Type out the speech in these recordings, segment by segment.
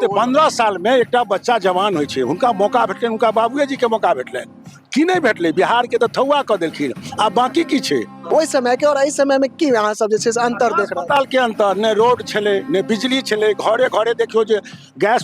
15 सालमे एकटा बच्चा जवान होइ छै, हुनका मौका भेटलनि, हुनका बाबुए जीके मौका भेटलनि की नहि भेटलै? बिहारके तऽ थौआ कऽ देलखिन, आब बाँकी की छै? ओहि समयके और एहि समयमे की अहाँ सब जे छै से अन्तर देख रहल? अस्पतालके अन्तर, नहि रोड छलै, नहि बिजली छलै। घरे घरे देखियौ जे गैस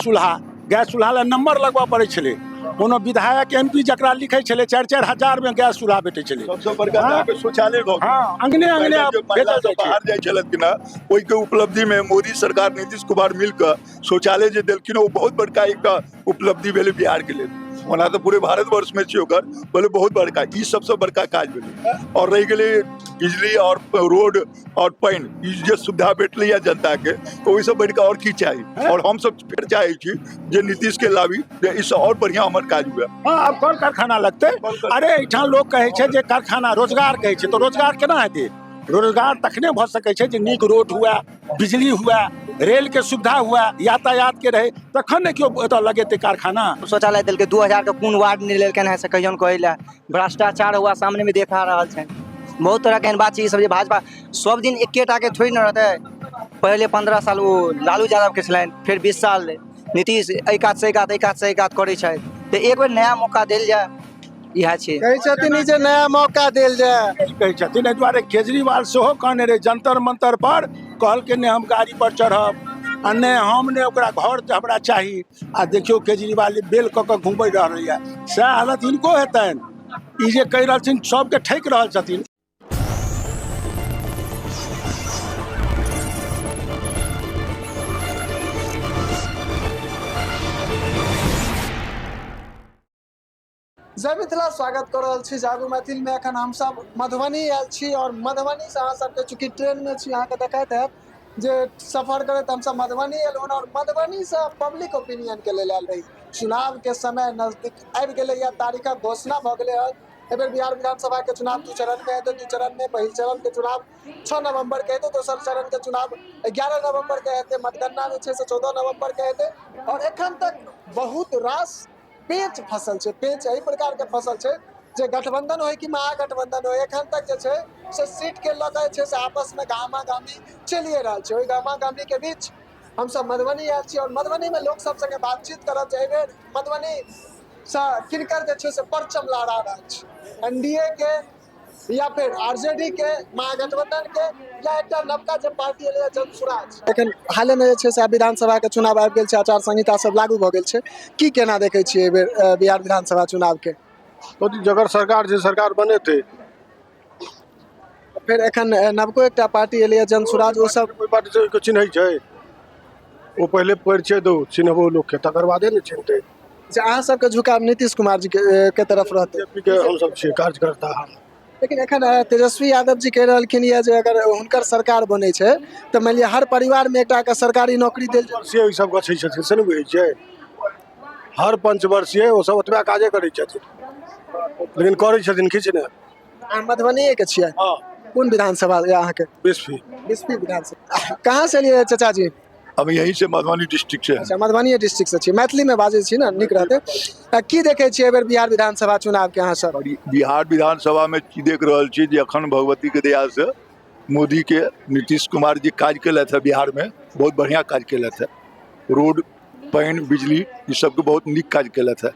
चूल्हा लए नम्बर लगबऽ पड़ै छलै। कोनो विधायक, एमपी जकरा लिखै छलै, 4-4 हजारमे गैस चूल्हा भेटै छलै। सबसँ बड़का तऽ अहाँके शौचालय भऽ गेल। हँ, अंगने अंगने पहिले आब जे महिला भेटल सब जाइ छै। बाहर जाइ छलथि ने, ओहिके उपलब्धिमे मोदी सरकार, नीतीश कुमार मिल कऽ शौचालय जे देलखिन, ओ बहुत बड़का एकटा उपलब्धि भेलै बिहारके लेल। ओना तऽ पूरे भारतवर्षमे छै ओकर बोले, बहुत बड़का ई सबसँ बड़का काज भेलै। आओर रहि गेलै बिजली आओर रोड आओर पानि, ई जे सुविधा भेटलैए जनताके, तऽ ओहिसँ बढ़िकऽ आओर की चाही? आओर हमसब फेर चाहै छी जे नीतीशके लाबी, जे एहिसँ आओर बढ़िआँ हमर काज हुए। हँ, आब कल कारखाना लगतै। अरे, एहिठाम लोक कहै छै जे कारखाना, रोजगार कहै छै, तऽ रोजगार केना हेतै? रोजगार तखने भऽ सकै छै जे नीक रोड हुए, बिजली हुए, रेलके सुविधा हुए, यातायातके रहै, तखन ने केओ एतऽ लगेतै कारखाना। शौचालय देलकै 2000के, कोन वार्ड नहि लेलकनि हेँ से कहियौन कहै लए। भ्रष्टाचार हुआ सामनेमे देखा रहल छनि। बहुत तरहके एहन बात छै। ई सब जे भाजपा सब दिन एकेटाके थोड़े ने रहतै। पहिले 15 साल ओ लालू यादवके छलनि, फेर 20 साल नीतीश। एहि कातसँ एहि कात, एहि कातसँ एहि कात करै छथि, तऽ एक बेर नया मौका देल जाय, इएह छै। कहै छथिन ई जे नया मौका देल जाय। कहै छथिन एहि दुआरे, केजरीवाल सेहो कहने रहै जंतर मंतर पर, कहलकै नहि हम गाड़ी पर चढ़ब आ नहि हम नहि ओकरा घर हमरा चाही। आ देखियौ, केजरीवाल बेल कऽ कऽ घुमबै रहलैए, सएह हालत हिनको हेतनि। ई जे कहि रहल छथिन, सबके ठकि रहल छथिन। जय मिथिला, स्वागत कऽ रहल छी जागू मैथिल में। एखन हमसब मधुबनी आयल छी और मधुबनी से अहाँ सबके चूँकि ट्रेन में छी, अहाँके देखैत हैत जे सफर करैत हमसब मधुबनी एलहुँ और मधुबनी से पब्लिक ओपिनियन के लेल आयल रही। चुनाव के समय नजदीक आबि गेलैया, तारीखक घोषणा भऽ गेलै हन। एहि बेर बिहार विधानसभा के चुनाव दू चरण में हेतै। दू चरण में पहिल चरण के चुनाव 6 नवंबर के हेतै, दोसर चरण के चुनाव 11 नवंबर के हेतै। मतगणना जे छै से 14 नवंबर के हेतै और एखन तक बहुत रास पेच फसल छै। पेच एहि प्रकार के फसल छै जे गठबंधन होय कि महागठबंधन होय, एखन तक जे छै से सीट के लऽ कऽ जे छै से आपस में घामा घामी चलिए रहल छै। ओहि घामा घामी के बीच हमसब मधुबनी आयल छी और मधुबनी में लोक सब संगे बातचीत करब जे एहि बेर मधुबनी सँ किनकर जे छै से परचम लहरा रहल छै, एनडीए के या फिर आरजेडी के, महागठबंधन के या एकटा नवका जे पार्टी एलै जन सुराज। एखन हाले में जे छै से विधानसभा के चुनाव आबि गेल छै, आचार संहिता सब लागू भऽ गेल छै। की केना देखै छियै एहि बेर बिहार विधानसभा चुनाव के? जकर सरकार छै, सरकार बनेतै। फेर एखन नवको एकटा पार्टी एलैए जन सुराज, ओ सब कोइ पार्टी से चिन्है छै? ओ पहिले परिचय दौ, चिन्हबो लोकके, तकर बादे ने चिन्हतै। जे अहाँ सबके झुकाव नीतीश कुमार जी के तरफ रहतै? बीजेपी के हमसब छियै कार्यकर्ता हम। लेकिन एखन तेजस्वी यादव जी कहि रहलखिन यऽ जे अगर हुनकर सरकार बनै छै तऽ मानि लिअ हर परिवारमे एकटा के सरकारी नौकरी देल जाय। से ई सब गछै छथिन से नहि बुझै छियै? हर पंचवर्षीय ओ सब ओतबे काजे करै छथिन, लेकिन करै छथिन किछु नहि। अहाँ मधुबनीये के छियै? हँ। कोन विधानसभा यऽ अहाँके? बिस्फी। बिस्फी विधानसभा। कहाँ से एलियै चाचा जी? हम यहीं से, मधुबनी डिस्ट्रिक्ट से हैं। अच्छा, मधुबनी डिस्ट्रिक्ट से छियै। मैथिलीमे बाजै छी ने, नीक रहतै। की देखै छियै एहि बेर बिहार विधानसभा चुनावके अहाँ सब? और ई बिहार विधानसभा में की देख रहल छी जे अखन भगवती के दया से मोदी के, नीतीश कुमार जी काज केलथि है बिहार में, बहुत बढ़िया काज केलथि है। रोड, पानि, बिजली, ई सबके बहुत नीक काज केलथि है,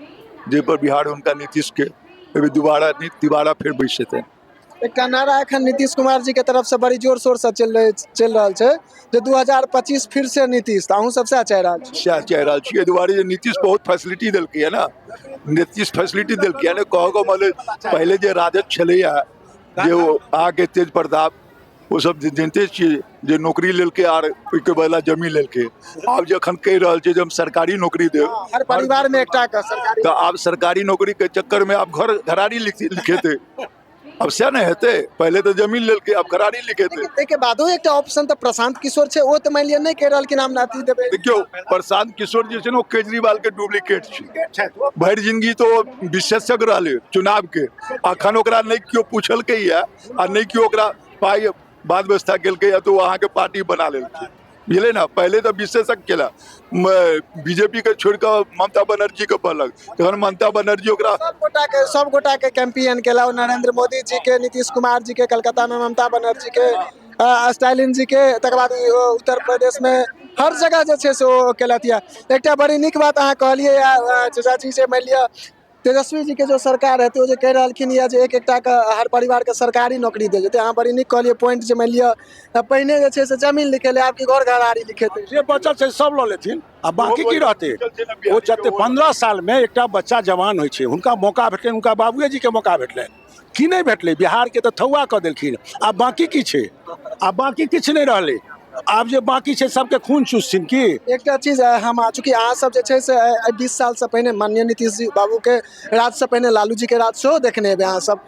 जाहि पर बिहार हुनका, नीतीश के एहि बेर दोबारा नहि, तिबारा फेर बैसेतनि। एकटा नारा एखन नीतीश कुमार जी के तरफ से बड़ी जोर शोर से चलि रहल छै जे 2025 फिर से नीतीश, तऽ अहूँ सब सएह चाहि रहल छी? सएह चाहि रहल छी, एहि दुआरे जे नीतीश बहुत फैसिलिटी देलकै है ने। नीतीश फैसिलिटी देलकै है ने। कहऽ मतलब, पहिले जे राजद छलैया, जे ओ अहाँके तेज प्रताप, ओ सब जे जनिते छियै जे नौकरी लेलकै आर ओहिके बदला जमीन लेलकै। आब जखन कहि रहल छै जे हम सरकारी नौकरी देब, हर परिवार में एकटा के सरकारी, तऽ आब सरकारी नौकरी के चक्कर में आब घर घरारी लिखेतै। आब सएह ने हेतै। पहिले तऽ जमीन लेलकै, आब घरारी लिखेतै। लेकिन ताहिके बादो एकटा ऑप्शन तऽ प्रशांत किशोर छै, ओ तऽ मानि लिअ नहि कहि रहलखिन हम अथी देबै। देखियौ, प्रशांत किशोर जे छै ने, ओ केजरीवाल के डुप्लीकेट छै। भरि जिंदगी तऽ ओ विशेषज्ञ रहलै चुनाव के। अखन ओकरा नहि केओ पूछलकै या आ नहि केओ ओकरा पाइ बात व्यवस्था केलकै या, तऽ ओ अहाँके पार्टी बना लेलकै, बुझलियै ने? पहिले तऽ विशेषज्ञ केला, बीजेपी के छोड़ि कऽ ममता बनर्जी के पड़लक, तखन ममता बनर्जी ओकरा सब गोटाके कैंपेन केला ओ, नरेंद्र मोदी जी के, नीतीश कुमार जी के, कलकत्ता में ममता बनर्जी के, स्टालिन जी के, तकर बाद ई, ओ, उत्तर प्रदेश में हर जगह जे छै से ओ केलथि यऽ। एकटा बड़ी नीक बात अहाँ कहलियै यऽ चाचाजी, जे मानि लिअ तेजस्वी जी के जो सरकार हेतै, ओ जे कहि रहलखिन यऽ जे एक एकटाके हर परिवारके सरकारी नौकरी देल जेतै। अहाँ बड़ी नीक कहलियै पॉइंट, जे मानि लिअ पहिने जे छै से जमीन लिखेलै, आब की घर घरारी लिखेतै। जे बचल छै सब लऽ लेथिन, आ बाकी की रहतै? ओ जते 15 सालमे एकटा बच्चा जवान होइ छै, हुनका मौका भेटलनि, हुनका बाबुए जीके मौका भेटलनि की नहि भेटलै? बिहारके तऽ थौआ कऽ देलखिन। आब बाकी की छै? आब बाकी किछु नहि रहलै। आब जे बाकी छै सबके खून चूसथिन की? एकटा चीज हम चूँकि अहाँ सब जे छै से 20 सालसँ पहिने माननीय नीतीश जी बाबूके राजसँ पहिने लालू जीके राज सेहो देखने हेबै अहाँ सब।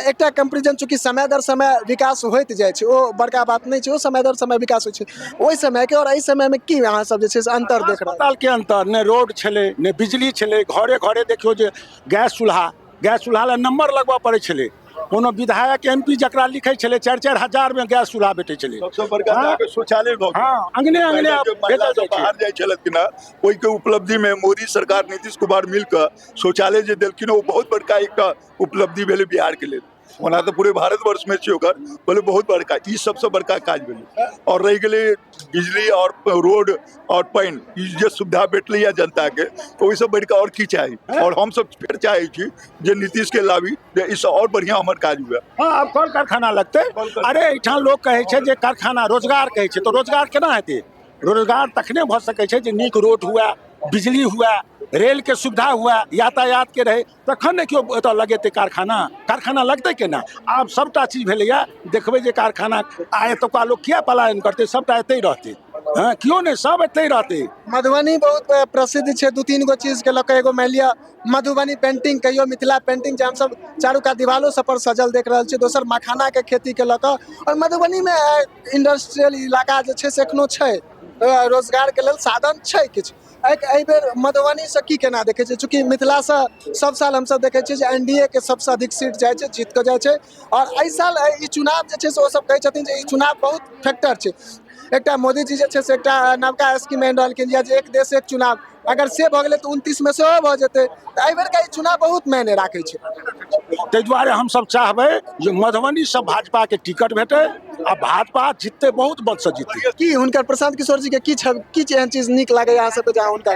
एकटा कंपेरिजन, चूँकि समय दर समय विकास होइत जाइ छै, ओ बड़का बात नहि छै, ओ समय दर समय विकास होइ छै। ओहि समयके आओर एहि समयमे की अहाँ सब जे छै से अन्तर देख रहल? अस्पतालके अन्तर, ने रोड छलै ने बिजली छलै। घरे घरे देखियौ जे गैस चूल्हा लए नंबर लगबऽ पड़ै छलै। कोनो विधायक एमपी जकरा लिखै छलै, 4-4 हजारमे गैस चूल्हा भेटै छलै। सबसँ बड़का तऽ अहाँके शौचालय भऽ गेल। हँ, अंगने अंगने महिला आब भेटल सब जाइ छै। बाहर जाइ छलखिन हँ, ओहिके उपलब्धिमे मोदी सरकार नीतीश कुमार मिल कऽ शौचालय जे देलखिन, ओ बहुत बड़का एकटा उपलब्धि भेलै बिहारके लेल। ओना तऽ पूरे भारतवर्षमे छै ओकर, बोले बहुत बड़का ई सबसँ बड़का काज भेलै। आओर रहि गेलै बिजली आओर रोड आओर पानि, ई जे सुविधा भेटलैए जनताके, ओहिसँ बढ़िकऽ आओर की चाही? आओर हमसब फेर चाहै छी जे नीतीशके लाबी, जे ईसँ आओर बढ़िआँ हमर काज हुए। हँ, आब कल कारखाना लगतै। अरे एहिठाम लोक कहै छै जे कारखाना रोजगार कहै छै, तऽ रोजगार केना हेतै? रोजगार तखने भऽ सकै छै जे नीक रोड हुए, बिजली हुए, रेलके सुविधा हुए, यातायातके रहै, तखन ने केओ एतऽ लगेतै कारखाना। कारखाना लगतै केना? आब सबटा चीज भेलैए। देखबै जे कारखाना आ एतुका लोक किया पलायन करतै? सबटा एतै रहतै। हँ, केओ नहि, सब एतै रहतै। मधुबनी बहुत प्रसिद्ध छै 2-3 गो चीजके लऽ कऽ। एगो मानि लिअ मधुबनी पेंटिंग कहियो, मिथिला पेंटिंग, जे हमसब चारू कात दिवालो सब पर सजल देख रहल छी। दोसर मखानाके खेतीके लऽ कऽ, आओर मधुबनीमे इंडस्ट्रियल इलाका जे छै से एखनो छै, रोजगारके लेल साधन छै किछु। एहि बेर मधुबनीसँ की केना देखै छियै? चूँकि मिथिलासँ सब साल हमसब देखै छियै जे एनडीए के सबसँ अधिक सीट जाइ छै, जीत कऽ जाइ छै। आओर एहि साल ई चुनाव जे छै से ओ सब कहै छथिन जे ई चुनाव बहुत फैक्टर छै। एकटा मोदीजी जे छै से एकटा नवका स्कीम आनि रहलखिन जे एक देश एक चुनाव, अगर से भऽ गेलै तऽ 29मे सेहो भऽ जेतै। तऽ एहि बेरका ई चुनाव बहुत मायने राखै छै। ताहि दुआरे हमसब चाहबै जे मधुबनीसँ भाजपाके टिकट भेटै आ भाजपा जीततै, बहुत मतसँ जीततै। की हुनकर प्रशांत किशोर जी के की की एहन चीज नीक लागैया अहाँ सबके जे अहाँ हुनका?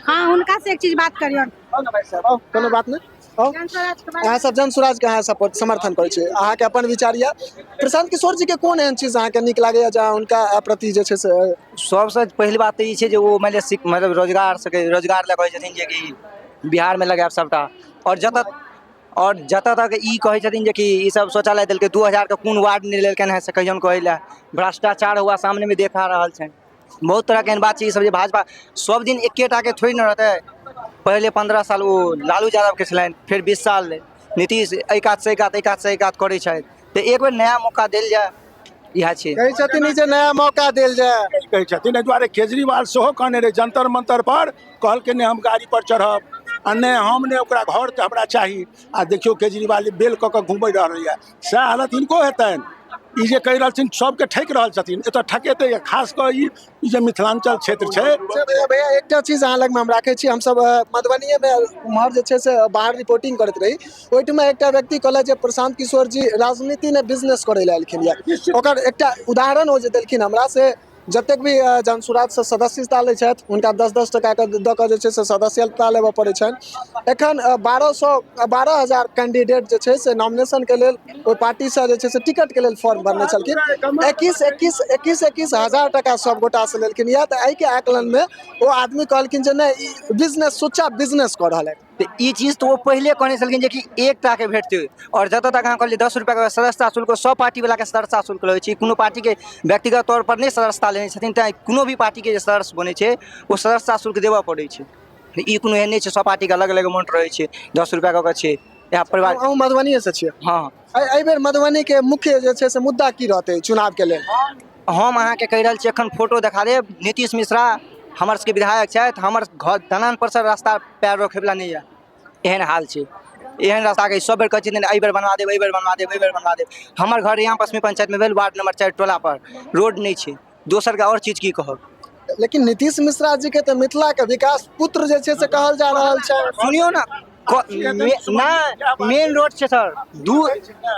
हाँ, हुनका से एक चीज बात करियौन। आउ ने भाई साहब, आउ, कोनो बात नहि, आउ। अहाँ सब जन सुराज के अहाँ सपोर्ट समर्थन करै छियै, अहाँके अपन विचार यऽ। प्रशांत किशोर जी के कोन एहन चीज अहाँके नीक लागैया जे अहाँ हुनका प्रति जे छै से? सबसँ पहिल बात तऽ ई छै जे ओ मानि लिअ मतलब रोजगार सबके रोजगार लए कहै छथिन जे कि बिहारमे लगायब सबटा। आओर जतऽ तक ई कहै छथिन जे कि ई सब शौचालय देलकै, 2000के कोन वार्ड नहि लेलकनि हेँ से कहियौन कहै लए। भ्रष्टाचार हुआ सामनेमे देखा रहल छनि। बहुत तरहके एहन बात छै। ई सब जे भाजपा सब दिन एकेटाके थोड़े ने रहतै। पहिले 15 साल ओ लालू यादवके छलनि, फेर 20 साल नीतीश। एहि कातसँ एहि कात, एहि कातसँ एहि कात करै छथि, तऽ एक बेर नया मौका देल जाय, इएह छै। कहै छथिन ई जे नया मौका देल जाय। कहै छथिन। एहि दुआरे केजरीवाल सेहो कहने रहै जंतर मंतर पर, कहलकै नहि हम गाड़ी पर चढ़ब आ नहि हम नहि ओकरा घर हमरा चाही। आ देखियौ केजरीवाल बेल कऽ कऽ घुमै रहलैए, सएह हालत हिनको हेतनि। ई जे कहि रहल छथिन, सबके ठकि रहल छथिन, एतऽ ठकेतै। खास कऽ ई ई जे मिथिलाञ्चल क्षेत्र छै। अच्छा भैया, भैया, एकटा चीज अहाँ लगमे हम राखै छी। हमसब मधुबनीएमे उम्हर जे छै से बाहर रिपोर्टिंग करैत रही, ओहिठमा एकटा व्यक्ति कहलथि जे प्रशांत किशोर जी राजनीति ने बिजनेस करै लए एलखिन यऽ। ओकर एकटा उदाहरण ओ जे देलखिन हमरा से, जतेक भी जनसुराजसँ सदस्यता लै छथि, हुनका 10-10 टकाके दऽ कऽ जे छै से सदस्यता लेबऽ पड़ै छनि। एखन 1200 12,000 कैंडिडेट जे छै से नॉमिनेशनके लेल ओहि पार्टीसँ जे छै से टिकटके लेल फॉर्म भरने छलखिन। 21 21 21 21 हजार टका सब गोटासँ लेलखिन यऽ। तऽ एहिके आकलनमे ओ आदमी कहलखिन जे नहि, ई बिजनेस, सुच्चा बिजनेस कऽ रहल है। तऽ ई चीज तऽ ओ पहिले कहने छलखिन जे कि एकटाके भेटतै। आओर जतऽ तक अहाँ कहलियै 10 रुपैआके सदस्यता शुल्क, सब पार्टीवलाके सदस्यता शुल्क रहै छै। कोनो पार्टीके व्यक्तिगत तौर पर नहि सदस्यता लेने छथिन। तैँ कोनो भी पार्टीके जे सदस्य बनै छै, ओ सदस्यता शुल्क देबऽ पड़ै छै। ई कोनो एहन नहि छै, सब पार्टीके अलग अलग अमाउंट रहै छै, 10 रुपैआ कऽ कऽ छै इएह परिवार। अहूँ मधुबनीएसँ छियै? हँ। एहि बेर मधुबनीके मुख्य जे छै से मुद्दा की रहतै चुनावके लेल? हम अहाँके कहि रहल छी, एखन फोटो देखा देब। नीतीश मिश्रा हमर सबके विधायक छथि। हमर घर दलान परसँ रास्ता पैर रखैवला नहि यऽ, एहन हाल छै। एहन रास्ताके सब बेर कहै छथिन एहि बेर बनवा देब, एहि बेर बनवा देब, एहि बेर बनवा देब। हमर घर यहाँ पश्चिमी पंचायतमे भेल, वार्ड नंबर 4 टोला पर रोड नहि छै। दोसरके आओर चीज की कहब? लेकिन नीतीश मिश्रा जी के तऽ मिथिला के विकास पुत्र जे छै से कहल जा रहल छै। सुनियौ ने। नहि, मेन रोड छै सर, दू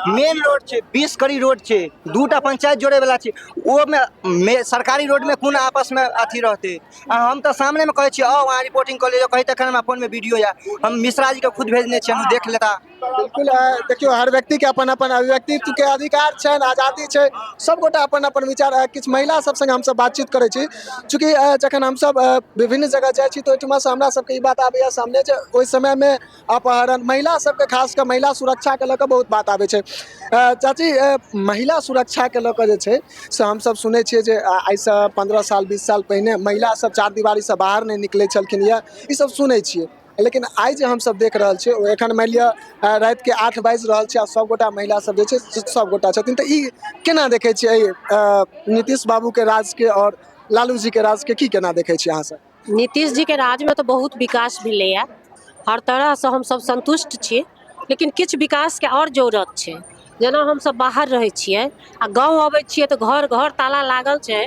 मेन रोड छै, 20 कड़ी रोड छै, 2टा पंचायत जोड़े वाला छै। ओमे सरकारी रोडमे कोन आपसमे अथी रहतै? आ हम तऽ सामनेमे कहै छियै, आउ अहाँ रिपोर्टिंग कऽ लिअ, कही तखन हमरा फोनमे वीडियो यऽ, हम मिश्रा जीके खुद भेजने छियनि, ओ देख लेता। बिल्कुल। देखियौ, हर व्यक्तिके अपन अपन अभिव्यक्तित्वके अधिकार छनि, आज़ादी छै, सबगोटा अपन अपन विचार। किछु महिला सब संगे हमसब बातचीत करै छी। चूँकि जखन हमसब विभिन्न जगह जाइ छी तऽ ओहिठुमासँ हमरा सबके ई बात आबैए सामने जे ओहि समयमे अपहरण, महिला सबके, खास कऽ महिला सुरक्षाके लऽ कऽ बहुत बात आबै छै। चाची, महिला सुरक्षाके लऽ कऽ जे छै से हमसब सुनै छियै जे आइसँ 15 साल 20 साल पहिने महिला सब चार दीवारीसँ बाहर नहि निकलै छलखिन यऽ, ई सब सुनै छियै। लेकिन आइ जे हमसब देख रहल छियै, ओ एखन मानि लिअ रातिके 8 बाजि रहल छै आ सबगोटा महिला सब जे छै से सबगोटा छथिन। तऽ ई केना देखै छियै एहि नीतीश बाबूके राजके आओर लालू जीके राजके, की केना देखै छियै अहाँ सब? नीतीश जी के राजमे तऽ बहुत विकास भेलैया, हर तरहसँ हमसब संतुष्ट छी, लेकिन किछु विकासके आओर जरूरत छै। जेना हमसब बाहर रहै छियै आ गाँव अबै छियै तऽ घर घर ताला लागल छै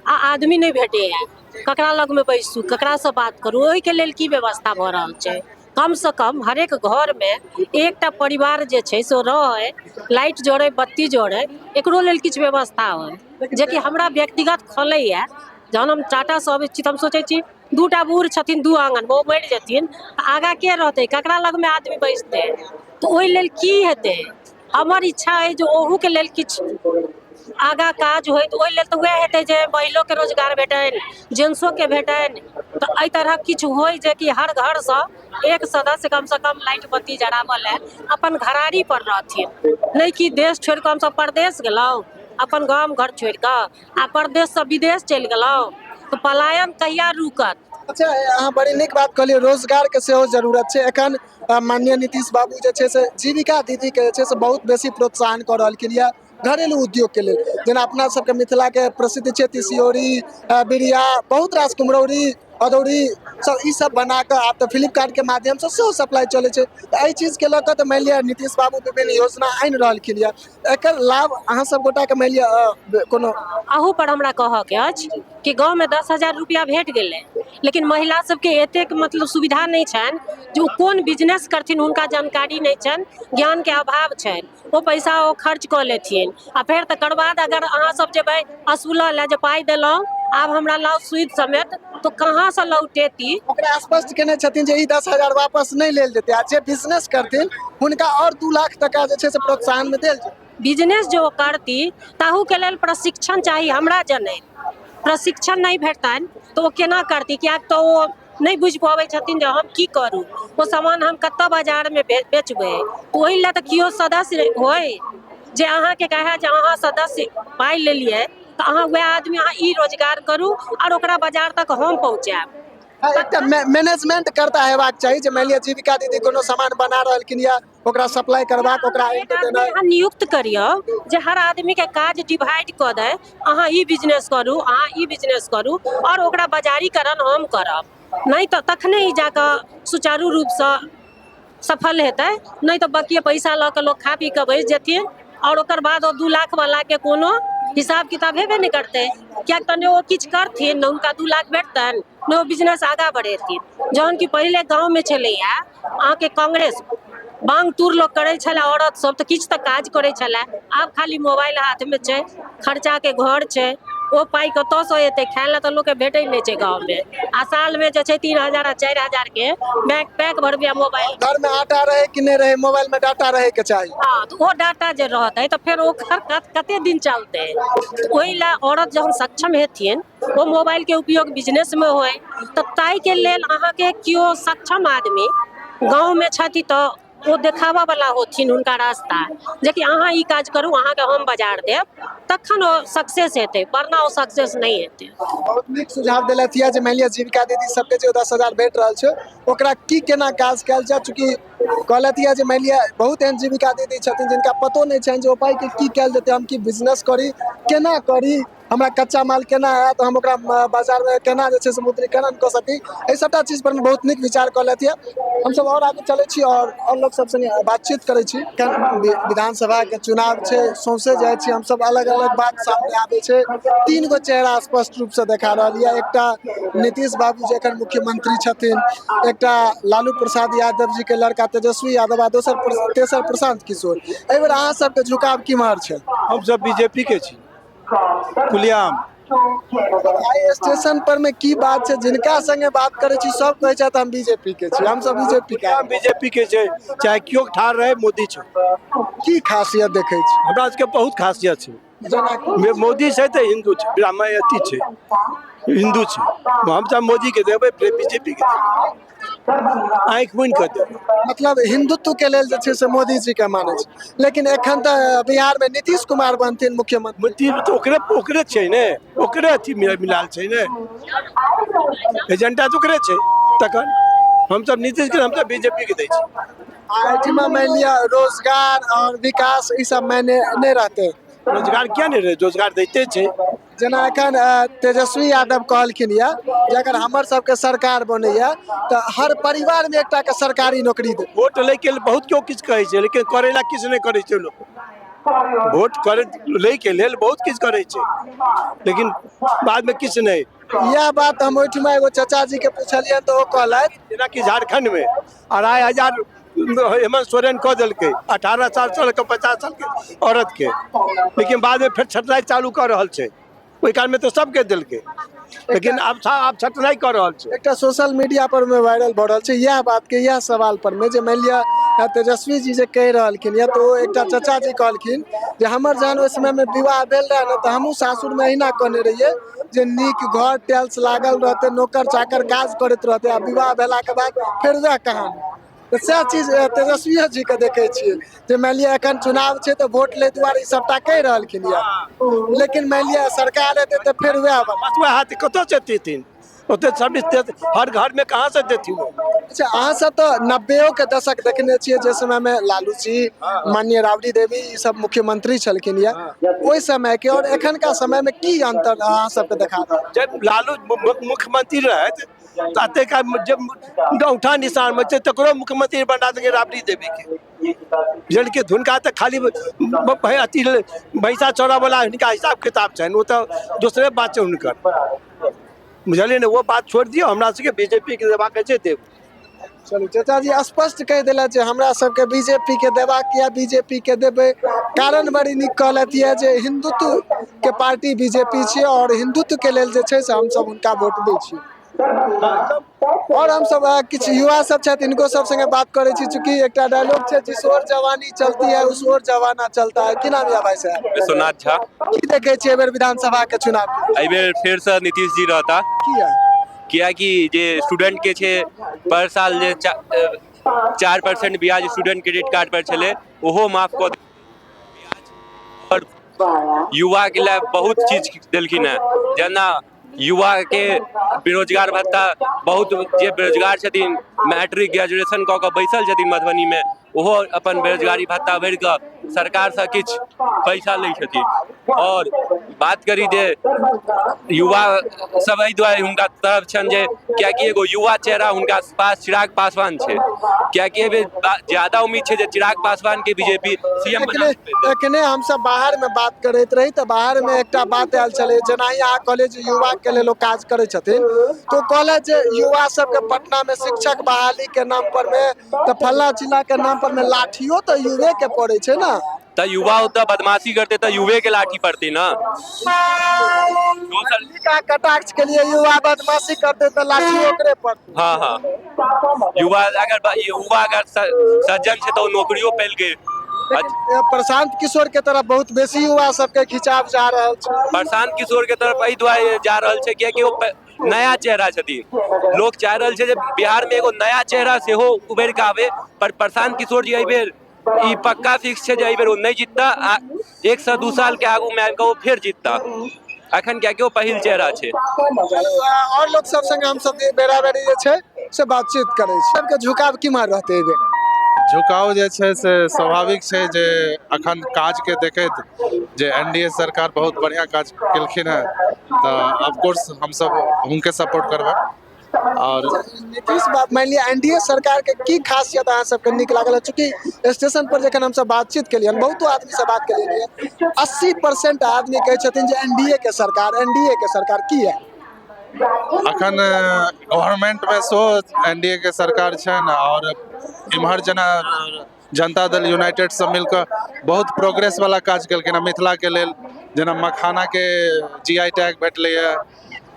आ आदमी नहि भेटैया, ककरा लगमे बैसू, ककरासँ बात करू? ओहिके लेल की व्यवस्था भऽ रहल छै? कमसँ कम हरेक घरमे एकटा परिवार जे छै से रहै, लाइट जरै, बत्ती जरै, एकरो लेल किछु व्यवस्था होइ, जेकि हमरा व्यक्तिगत खलैया। जहन हम टाटासँ अबै छी तऽ हम सोचै छी 2टा बूढ़ छथिन 2 आङनमे, ओ मरि जेथिन तऽ आगाँ के रहतै? ककरा लगमे आदमी बैसतै? तऽ ओहि लेल की हेतै? हमर इच्छा अइ जे ओहूके लेल किछु आगाँ काज होइ। तऽ ओहि लेल तऽ वएह हेतै जे महिलोके रोजगार भेटनि, जेंट्सोके भेटनि। तऽ एहि तरहक किछु होइ जे कि हर घरसँ एक सदस्य कमसँ कम लाइट बत्ती जराबऽ लए अपन घरारी पर रहथिन, नहि कि देश छोड़ि कऽ हमसब परदेश गेलहुँ, अपन गाम घर छोड़ि कऽ आ परदेशसँ विदेश चलि गेलहुँ, तऽ पलायन कहिया रुकत? अच्छा, अहाँ बड़ी नीक बात कहलियै, रोजगारके सेहो जरूरत छै। एखन माननीय नीतीश बाबू जे छै से जीविका दीदीके जे छै से बहुत बेसी प्रोत्साहन कऽ रहलखिन यऽ घरेलू उद्योगके लेल। जेना अपना सबके मिथिलाके प्रसिद्ध छै तिसियौरी, बिरिया, बहुत रास कुम्हरौरी, अदौरी सब, ई सब बना कऽ आब तऽ फ्लिपकार्टके माध्यमसँ सेहो सप्लाई चलै छै। तऽ एहि चीजके लऽ कऽ तऽ मानि लिअ नीतीश बाबू विभिन्न योजना आनि रहलखिन यऽ, एकर लाभ अहाँ सब गोटाके मानि लिअ कोनो अहू पर हमरा कहऽके अछि कि गाँवमे 10,000 रुपया भेट गेलै, लेकिन महिला सबके एतेक मतलब सुविधा नहि छनि जे ओ कोन बिजनेस करथिन, हुनका जानकारी नहि छनि, ज्ञानके अभाव छनि। ओ पैसा ओ खर्च कऽ लेथिन आ फेर तकर बाद अगर अहाँ सब जेबै असूलऽ लए जे पाइ देलहुँ, आब हमरा लाउ सूद समेत, तऽ कहाँसँ लौटेती? ओकरा स्पष्ट केने छथिन जे ई 10,000 वापस नहि लेल जेतै आ जे बिजनेस करथिन हुनका आओर 2 लाख टका जे छै से प्रोत्साहनमे देल जेतै। बिजनेस जो करती ताहूके लेल प्रशिक्षण चाही। हमरा जनैत प्रशिक्षण नहि भेटतनि तऽ ओ केना करती? किएक तऽ ओ नहि बुझि पबै छथिन जे हम की करू, ओ सामान हम कतऽ बाजारमे बेचबै। ओहि लए तऽ केओ सदस्य होइ जे अहाँके कहए जे अहाँ सदस्य पाइ लेलियै तऽ अहाँ वएह आदमी, अहाँ ई रोजगार करू आओर ओकरा बाजार तक हम पहुँचायब। एकटा मैनेजमेंट करता हेबाक चाही जे मानि लिअ जीविका दीदी कोनो सामान बना रहलखिन या ओकरा सप्लाई करबाक, ओकरा एक आदमी अहाँ नियुक्त करियौ जे हर आदमीके काज डिवाइड कऽ दै, अहाँ ई बिजनेस करू, अहाँ ई बिजनेस करू आओर ओकरा बाजारीकरण हम करब। नहि तऽ तखने ई जाकऽ सुचारू रूपसँ सफल हेतै, नहि तऽ बाकी पैसा लऽ कऽ लोक खा पी कऽ बैस जेथिन आओर ओकर बाद ओ 2 लाख वालाके कोनो हिसाब किताब हेबे नहि करतै। किएक तऽ नहि ओ किछु करथिन, ने हुनका 2 लाख भेटतनि, ने ओ बिजनेस आगाँ बढ़ेथिन। जहन कि पहिले गाँवमे छलैया अहाँके कांग्रेस, बांग तूर लोक करै छलै, औरत सब तऽ किछु तऽ काज करै छलै। आब खाली मोबाइल हाथमे छै, खर्चाके घर छै, ओ पाइ कतऽसँ एतै? खाय लए तऽ लोकके भेटै नहि छै गाँवमे आ सालमे जे छै 3,000 आ 4,000 के बैंक पैक भरबिया मोबाइल। घर में आटा रहे कि नहि रहे, मोबाइल में डाटा रहे के चाही। हँ, तऽ ओ डाटा जे रहतै तऽ फेर ओकर कते दिन चलतै? ओहि लए औरत जहन सक्षम हेथिन, ओ मोबाइलके उपयोग बिजनेसमे होइ, तऽ ताहिके लेल अहाँके केओ सक्षम आदमी गाँवमे छथि तऽ ओ देखाबऽ वाला होथिन हुनका रास्ता जेकि अहाँ ई काज करू, अहाँके हम बाजार देब, तखन ओ सक्सेस हेतै, वरना ओ सक्सेस नहि हेतै। बहुत नीक सुझाव देलथि यऽ जे मानि लिअ जीविका दीदी सबके जे 10,000 भेट रहल छै, ओकरा की केना काज कयल जाय। चूँकि कहलथि यऽ जे मानि लिअ बहुत एहन जीविका दीदी छथिन जिनका पतो नहि छनि जे ओ पाइके की कयल जेतै, हम की बिजनेस करी, केना करी। हमरा कच्चा माल केना आयत, हम ओकरा बाजारमे केना जे छै से मुद्रीकरण कऽ सकी, एहि सबटा चीज पर बहुत नीक विचार कहलथि यऽ। हमसब आओर आगू चलै छी आओर लोक सब संगे बातचीत करै छी। विधानसभा के चुनाव छै, सौंसे जाइ छी हमसब, अलग अलग बात सामने आबै छै। तीन गो चेहरा स्पष्ट रूप से देखा रहल यऽ। एकटा नीतीश बाबू जे एखन मुख्यमंत्री छथिन, एकटा लालू प्रसाद यादव जी के लड़का तेजस्वी यादव आ दोसर तेसर प्रशांत किशोर। एहि बेर अहाँ सबके झुकाव केम्हर छै? हमसब बीजेपी के छी खुलेआम। आइ स्टेशन पर में की बात छै, जिनका संगे बात करै छी सब कहै छथि हम बीजेपी के छी, हमसब बीजेपी के। बीजेपी के छै, चाहे केओ ठाढ़ रहे, मोदी छै। की खासियत देखै छी? हमरा सबके बहुत खासियत छै। जेना? मोदी छै तऽ हिन्दू छै, ब्राह्मण अथी छै, हिन्दू छै। हमसब मोदी के देबै, बीजेपी के देबै, आँखि मुनि कऽ देबै। मतलब हिंदुत्व के लेल जे छै से मोदी जी के मानै छै, लेकिन एखन तऽ बिहार में नीतीश कुमार बनथिन मुख्यमंत्री। मोदी तऽ ओकरे ओकरे छै ने, ओकरे अथी मिलाल छै ने, एजेंडा तऽ ओकरे छै। तखन हमसब नीतीश के, हमसब बीजेपी के दै छी। आ एहिठिमा मानि लिअ रोजगार और विकास ई सब मायने नहि रहतै? रोजगार किया नहि रहै? रोजगार दैते छै। जेना एखन तेजस्वी यादव कहलखिन यऽ जे अगर हमर सबके सरकार बनैया तऽ हर परिवार में एकटा के सरकारी नौकरी देब। वोट लै के लेल बहुत केओ किछु कहै छै, लेकिन करै ला किछु नहि करै छै लोक। वोट करे लै के लेल बहुत किछु करै छै, लेकिन बादमे किछु नहि। इएह बात हम ओहिठिमा एगो चाचा जी के पुछलियनि तऽ ओ कहलथि जेनाकि झारखंडमे 2500 हेमंत सोरेन कऽ देलकै 18 साल से लऽ कऽ 50 सालके औरतके, लेकिन बादमे फेर छटनाइ चालू कऽ रहल छै। ओहि कालमे तऽ सबके देलकै, लेकिन आब छटनाइ कऽ रहल छै। एकटा सोशल मीडिया पर मे वायरल भऽ रहल छै इएह बात के, इएह सवाल पर मे, जे मानि लिअ तेजस्वी जी जे कहि रहलखिन या तऽ ओ एकटा चाचा जी कहलखिन जे हमर जहन ओहि समय मे विवाह भेल रहै ने तऽ हमहूँ सासुर मे अहिना कहने रहियै जे नीक घर, टाइल्स लागल रहतै, नौकर चाकर काज करैत रहतै, आ विवाह भेलाके बाद फेर वएह कहानी। तऽ सएह चीज तेजस्वियो जी के देखै छियै जे मानि लिअ एखन चुनाव छै तऽ वोट लै दुआरे ई सबटा कहि रहलखिन यऽ, लेकिन मानि लिअ सरकार एतै तऽ फेर वएह बला। बस वएह हाथ कतऽसँ देथिन ओते सर्विस हर घरमे कहाँसँ देथिन ओ? अच्छा, अहाँ सब तऽ 90 के दशक देखने छियै, जे समय में लालू जी, माननीय राबड़ी देवी ई सब मुख्यमंत्री छलखिन यऽ। ओहि समय के और एखनका समय में की अंतर अहाँ सबके देखा रहल? जब लालू मुख्यमंत्री रहथि तऽ एतेक जब औंठा निशान में छै तकरो मुख्यमंत्री बना देलकै राबड़ी देवी के। बुझलियै? हुनका तऽ खाली अथी भैंसा चौरा वाला हिनका हिसाब किताब छनि, ओ तऽ दोसरे बात छै हुनकर, बुझलियै ने? ओ बात छोड़ि दियौ, हमरा सबके बीजेपी के देबाक छै, देब। चलू, चाचा जी स्पष्ट कहि देलथि जे हमरा सबके बीजेपी के देबाक यऽ, बीजेपी के देबै। कारण बड़ी नीक कहलथि यऽ जे हिंदुत्व के पार्टी बीजेपी छियै और हिंदुत्व के लेल जे छै से हमसब हुनका वोट दै छियै। और हमसब किछु युवा सब छथि, हिनको सब संगे बात करै छी। चूँकि एकटा डायलॉग छै, जिस ओर जवानी चलती है उस ओर जमाना चलता है। की नाम यऽ भाई साहब? विश्वनाथ झा। की देखै छियै एहि बेर विधानसभा के चुनाव? एहिबेर फेरसँ नीतीश जी रहता। किया? कियाकि जे स्टूडेंटके छै, पर साल जे 4% ब्याज स्टूडेंट क्रेडिट कार्ड पर छलै, ओहो माफ कऽ और युवाके लिए बहुत चीज देलखिन हेँ, जेना युवाके बेरोजगार भत्ता। बहुत जे बेरोजगार छथिन, मैट्रिक ग्रेजुएशन कऽ कऽ बैसल छथिन मधुबनीमे, ओहो अपन बेरोजगारी भत्ता भरि कऽ सरकारसँ किछु पैसा लै छथिन। आओर बात करी जे युवा सब एहि दुआरे हुनका तरफ छनि जे कियाकि एगो युवा चेहरा हुनका पास चिराग पासवान छै, कियाकि एहि बेर ज्यादा उम्मीद छै जे चिराग पासवान के बीजेपी सीएम बना एखने एखने हमसब बाहर में बात करैत रही तऽ बाहर में एकटा बात आयल छलै, जेनाहि अहाँ कहलियै जे युवा के लेल ओ काज करै छथिन, तऽ ओ कहलथि जे युवा सबके पटना में शिक्षक बहाली के नाम पर में तऽ फल्ला चिल्ला के नाम पर में लाठियो तऽ युवे के पड़ै छै ने। तऽ युवा ओतऽ बदमाशी करते तऽ युवे के लाठी पड़तै ने दोसर। का कटाक्ष के लिए, युवा बदमाशी करते तऽ लाठी ओकरे पड़तै। हाँ, युवा अगर सज्जन छै तऽ ओ नौकरियो पैलकै। लेकिन प्रशांत किशोर के तरफ बहुत बेसी युवा सबके खिंचाव जा रहल छै। प्रशांत किशोर के तरफ एहि दुआरे जा रहल छै कियाकि ओ नया चेहरा छथिन। लोक चाहि रहल छै जे बिहार मे एगो नया चेहरा सेहो उभरि कऽ आबे, पर प्रशांत किशोर जी एहि बेर ई पक्का फिक्स छै जे एहि बेर ओ नहि जीतता आ 1 से 2 साल के आगू मे आबि कऽ ओ फेर जीतता अखन, कियाकि ओ पहिल चेहरा छै। चलू, और लोक सब संगे हम सब बेरा बेरी जे छै से बातचीत करै छी। सबके झुकाव केम्हर रहतै एहि बेर? झुकाव जे छै से स्वाभाविक छै जे अखन काजके देखैत जे एनडीए सरकार बहुत बढ़िआँ काज केलखिन हेँ, तऽ ऑफकोर्स हमसब हुनके सपोर्ट करबै। आओर नीतीश बाबू, मानि लिअ एनडीए सरकार के की खासियत अहाँ सबके नीक लागल? चूँकि स्टेशन पर जखन हमसब बातचीत केलियनि, बहुतो आदमी से बात केलियनि, 80% आदमी कहै छथिन जे एनडीए के सरकार, एनडीए के सरकार। की है? अखन गवर्नमेंटमे सेहो एनडीए के सरकार छनि, आओर इम्हर जेना जनता दल यूनाइटेड सब मिलकऽ बहुत प्रोग्रेस वाला काज केलखिन हँ मिथिलाके लेल। जेना मखानाके जीआई टैग भेटलैए,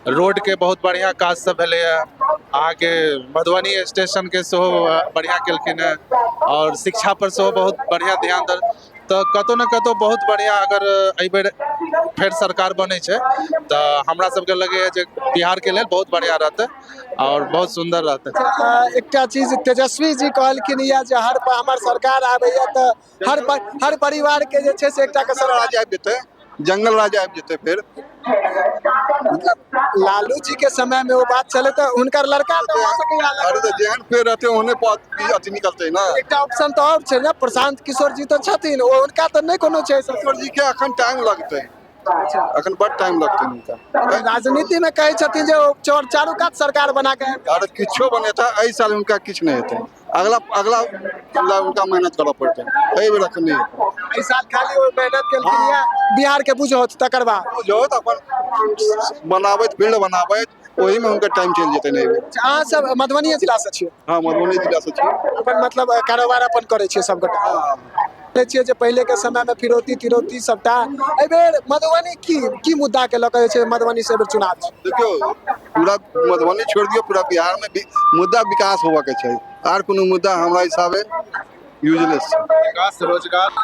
रोडके बहुत बढ़िआँ काज सब भेलैए, अहाँके मधुबनी स्टेशनके सेहो बढ़िआँ केलखिन हेँ, आओर शिक्षा पर सेहो बहुत बढ़िआँ ध्यान दऽ, तऽ कतहु ने कतहु बहुत बढ़िआँ। अगर एहिबेर फेर सरकार बनै छै तऽ हमरा सबके लगैए जे बिहारके लेल बहुत बढ़िआँ रहतै आओर बहुत सुन्दर रहतै। एकटा चीज तेजस्वी जी कहलखिन या जे हर हमर सरकार आबैया तऽ हर परिवार के जे छै से एकटा के जंगल राज आबि जेतै, जंगल राज आबि जेतै फेर। मतलब लालू जी के समय में वो बात चले तऽ हुनकर लड़का तऽ भऽ सकैया। अरे तऽ जेहन पेड़ रहतै ओहने अथी निकलतै ने। एकटा ऑप्शन तऽ आओर छै ने, प्रशांत किशोर जी तऽ छथिन, ओ हुनका तऽ नहि कोनो छै। किशोर जी के अखन टाइम लगतै, अखन बड टाइम लगतै हुनका। राजनीति में कहै छथिन जे ओ चारू कात सरकार बना के। अरे किछो बनेता, एहि साल हुनका किछु नहि हेतै। अगला अगला ला हुनका मेहनत करऽ पड़तै, एहि बेर अखन नहि हेतै। एहि साल खाली ओ मेहनत केलखिन या बिहार के बुझौत तकर बाद बुझौत अपन बनाबैत, फील्ड बनाबैत, ओहिमे हुनकर टाइम चलि जेतै एहि बेर। अहाँ सब मधुबनीये जिला से छियै? हँ, मधुबनी जिला से छियै। अपन मतलब कारोबार अपन करै छियै सबगोटा? देखै छियै जे पहिले के समय में फिरौती तिरौती सबटा। एहि बेर मधुबनी की की मुद्दा के लऽ के जे छै मधुबनी से एहि बेर चुनाव छै? देखियौ, पूरा मधुबनी छोड़ि दियौ, पूरा बिहारमे मुद्दा विकास होबऽके छै। आर कोनो मुद्दा हमरा हिसाबे यूजलेस छै। विकास, रोजगार।